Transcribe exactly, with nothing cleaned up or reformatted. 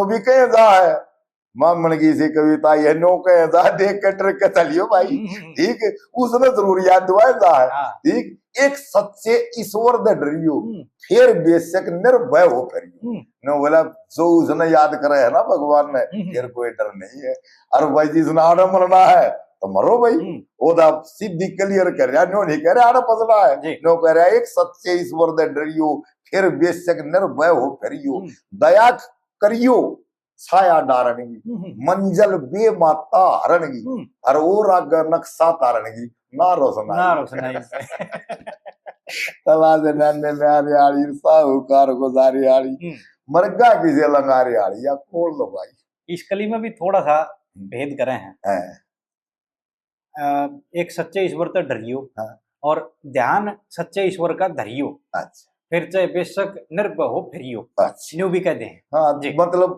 भी कहे जा है, मामन की सी कविता, ये नो कहे जा, देख के डर के चलियो भाई। ठीक, उसने जरूर याद दिवाए जा है। हाँ। ठीक, एक सच्चे ईश्वर दे डरियो, हम्म, फिर बेशक निर्भय हो फिरियो। हम्म, नो बोला, जो उसने याद करे है ना भगवान ने, हम्म। फिर कोई डर नहीं है। और भाई जी, इसने आड़े मरना है तो मरो भाई। हम्म, वो तो आप सीधी क्लियर कर रहा, नो नहीं कह रहा आड़े फंसना है। जी। नो कह रहा, एक सच्चे ईश्वर दे डरियो, फिर बेशक निर्भय हो फिरियो। हम्म, दया करियो, छाया डारण की, हम्म, हम्म, मंजिल बेमाता हरण की, हम्म। और और आगे नक्शा तारण की, ना रोशना ना ही। रोशना ही। तला से नाने न्यारे आली, साहूकार गुजारे आली, हम्म। मरगा किसे लंगारे आली, या खोल लो भाई। इस कली में भी थोड़ा सा भेद करे हैं। हैं। अ, एक सच्चे ईश्वर ते डरियो हाँ। और ध्यान सच्चे ईश्वर का धरियो, अच्छा, फिर चाहे बेशक निर्भय हो फिरियो, अच्छा। न्यू भी कह दे। हाँ, जी। मतलब